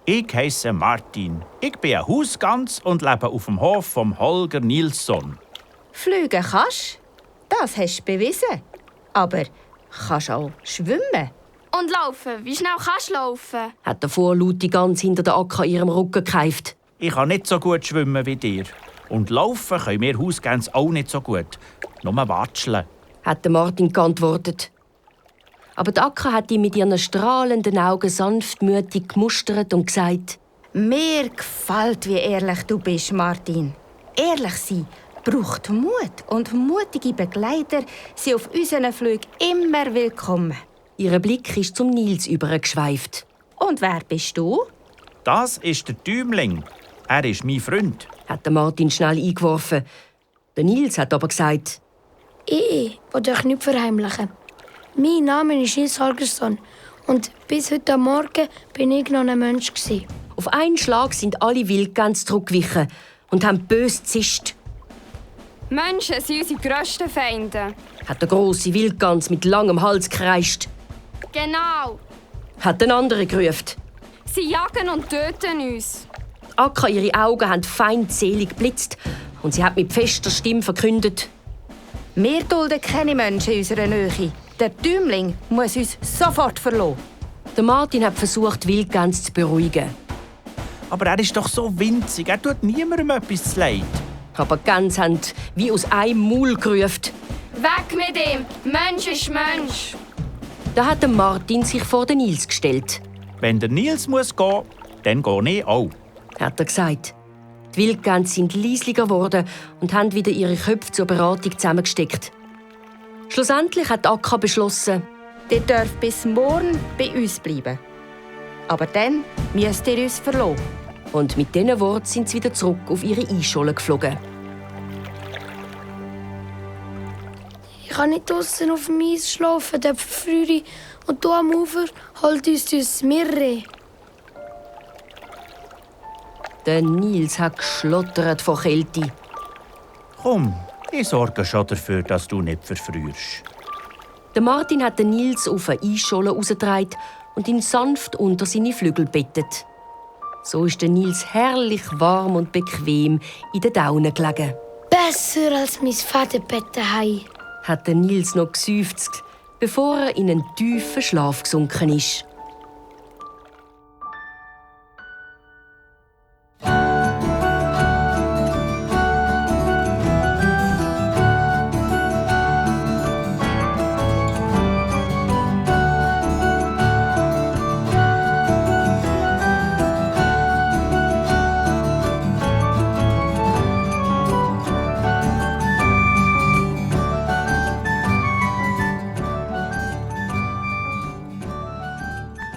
Ich heisse Martin. Ich bin ein Hausgans und lebe auf dem Hof von Holger Nilsson. Fliegen kannst? Das hast du bewiesen. Aber kannst auch schwimmen? Und laufen? Wie schnell kannst du laufen? Hat der vorlaute Gans hinter der Acker ihrem Rücken gekeift. Ich kann nicht so gut schwimmen wie dir. Und laufen können wir Hausgänse auch nicht so gut. Nur watscheln. Hat der Martin geantwortet. Aber die Acker hat ihn mit ihren strahlenden Augen sanftmütig gemustert und gesagt: Mir gefällt, wie ehrlich du bist, Martin. Ehrlich sein braucht Mut. Und mutige Begleiter sind auf unseren Flügen immer willkommen. Ihr Blick ist zum Nils übergeschweift. Und wer bist du? Das ist der Däumling. Er ist mein Freund. Hat der Martin schnell eingeworfen. Der Nils hat aber gesagt: Ich will euch nicht verheimlichen. Mein Name ist Nils Holgersson und bis heute Morgen bin ich noch ein Mensch. Auf einen Schlag sind alle Wildgänse zurückgewichen und haben bös zischt. Menschen sind unsere grössten Feinde. Hat der grosse Wildgans mit langem Hals gekreischt. Genau. Hat ein anderer gerufen. Sie jagen und töten uns. Akka, ihre Augen haben feindselig geblitzt und sie hat mit fester Stimme verkündet: Wir dulden keine Menschen in unserer Nähe. Der Däumling muss uns sofort verlassen. Der Martin hat versucht, die Wildgänse zu beruhigen. Aber er ist doch so winzig. Er tut niemandem etwas zu leid. Aber die Gänse haben wie aus einem Maul gerufen. Weg mit ihm! Mensch ist Mensch! Da hat der Martin sich vor den Nils gestellt. Wenn der Nils muss gehen, dann gehe ich auch. Hat er gesagt. Die Wildgänse sind leislicher geworden und haben wieder ihre Köpfe zur Beratung zusammengesteckt. Schlussendlich hat Akka beschlossen: Ihr dürft bis morgen bei uns bleiben. Aber dann müsst ihr uns verlassen. Und mit diesen Worten sind sie wieder zurück auf ihre Eisscholle geflogen. Ich kann nicht draussen auf dem Eis schlafen, dort verfriere ich. Und hier am Ufer holt uns das Mirre. Der Nils hat geschlottert vor Kälte. Komm, ich sorge schon dafür, dass du nicht verfrierst. Der Martin hat den Nils auf eine Eisscholle rausgetragen und ihn sanft unter seine Flügel bettet. So ist der Nils herrlich warm und bequem in den Daunen gelegen. Besser als mein Vaterbett daheim. Hat der Nils noch geseufzt, bevor er in einen tiefen Schlaf gesunken ist.